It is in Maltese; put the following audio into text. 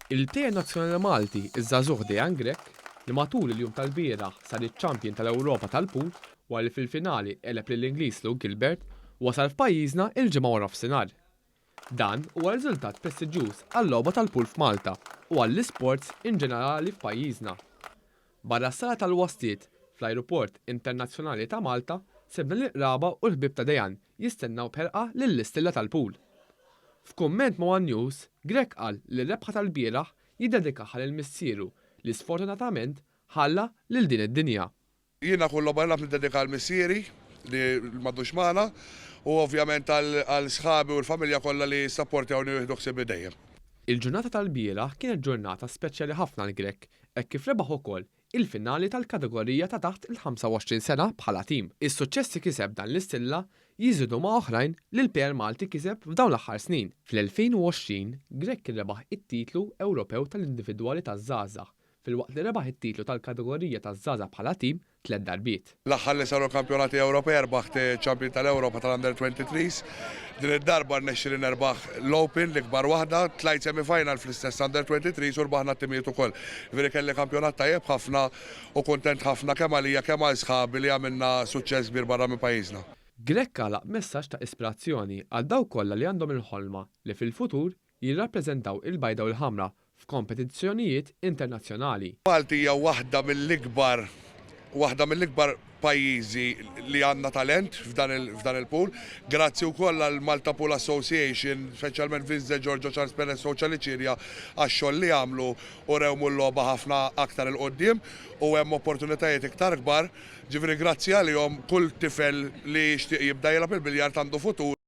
Il-plejer nazzjonali Malti, iż-żagħżugħ Dejan Grech, li matul il-jum tal-bieraħ sar iċ-champion tal-Ewropa tal-pool wara li fil-finali għeleb lill-Ingliż Luke Gilbert, wasal f'pajjiżna il-Ġimgħa waranofsinhar. Dan huwa riżultat prestiġjuż għal-logħba tal-pool f'Malta u għall-isports inġenerali f'pajjiżna. Barra s-sala tal-wasliet fl-Ajruport Internazzjonali ta' Malta sibna lill-qraba u l-ħbieb ta' Dejan jistennew b'ħerqa lill-istilla tal-pool. F'kumment ma' one News, Grech qal li r-rebħa tal-bieraħ jiddedikaha lil missieru li sfortunatament ħalla lil din id-dinja. Jiena kull logħba nilgħab niddedika għal missieri li m'għadux magħna u ovvjament għal sħabi u l-familja kollha li jissapportjawni u jieħdu ħsiebi dejjem. Il-ġurnata tal-bieraħ kienet ġurnata speċjali ħafna għal Grech hekk kif rebaħ ukoll il-finali tal-kategorija ta' taħt il-25 sena bħala tim. Is-suċċess li kiseb dan l-istilla jiżidu ma' oħrajn li l-plejer Malti kiseb f'dawn l-aħħar snin. Fl-2020, Grech kien rebaħ it-titlu Ewropew tal-individwali taż-żgħażagħ filwaqt li rebaħ it-titlu tal-kategorija taż-żgħażagħ bħala tim tliet darbiet. L-aħħar li saru l-Kampjonati Ewropej rbaħt Champion tal-Ewropa tal-Under 23s. Din id-darba rnexxieli nerbaħ l-Open, l-ikbar waħda. Tlajt semi-final fl-istess Under 23s u rbaħna t-timijiet ukoll. Jiġifieri kelli kampjonat tajjeb ħafna u kuntent ħafna kemm għalija kemm għal sħabi li għamilna suċċess kbir barra minn pajjiżna. Grech għalaq b'messaġġ ta' ispirazzjoni għal dawk kollha li għandhom il-ħolma li fil-futur jirrappreżentaw il-bajda u l-ħamra f'kompetizzjonijiet internazzjonali. Malta hija waħda mill-ikbar waħda mill-ikbar pajjiżi li għandna talent f'dan f'dan il-pool. Grazzi wkoll għal Malta Pool Association, speċjalment Vince De Giorgio, Charles Peresso u Charlie Ciria għax-xogħol li għamlu u rewmu l-logħba ħafna aktar 'il quddiem u hemm opportunitajiet iktar kbar. Ġifieri grazzi għalihom kull tifel li jixtieq jibda jilgħab il-biljard għandu futur.